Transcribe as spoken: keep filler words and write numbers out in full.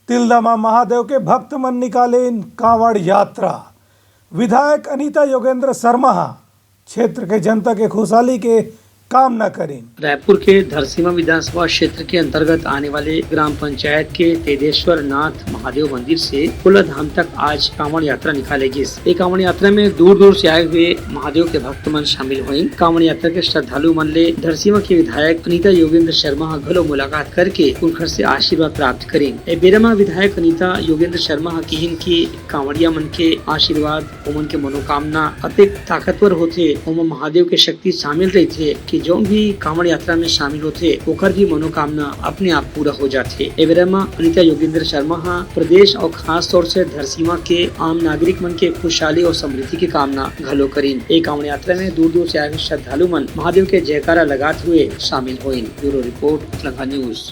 तिल्दा म महादेव के भक्त मन निकालिन कांवड़ यात्रा। विधायक अनीता योगेंद्र शर्मा ह क्षेत्र के जनता के खुशहाली के कामना करिन। रायपुर के धरसीवा विधानसभा क्षेत्र के अंतर्गत आने वाले ग्राम पंचायत के तेदेश्वर नाथ महादेव मंदिर से भोला धाम तक आज कांवड़ यात्रा निकाले गिस। ये कांवड़ यात्रा में दूर दूर से आए हुए महादेव के भक्त मन शामिल होइन। कांवड़ यात्रा के श्रद्धालु मन ले धरसीवा के विधायक अनीता योगेंद्र शर्मा ह घलो मुलाकात करके उनकर से आशीर्वाद प्राप्त करिन। ए बेरा म विधायक अनीता योगेंद्र शर्मा ह किहिन कि कांवड़िया मन के आशीर्वाद, ओमन के मनोकामना अतेक ताकतवर होथे, ओमा महादेव के शक्ति शामिल रहिथे कि जौन भी कांवड़ यात्रा में शामिल होथे, ओकर भी मनोकामना अपने आप पूरा हो जाथे। ए बेरा म अनीता योगेंद्र शर्मा ह प्रदेश अउ खास तौर से धरसीवा के आम नागरिक मन के खुशहाली अउ समृद्धि के कामना घलो करिन। ए कांवड़ यात्रा में दूर-दूर से आए हुए श्रद्धालु मन महादेव के जयकारा लगात हुए शामिल होइन। Bureau report, Lanka news.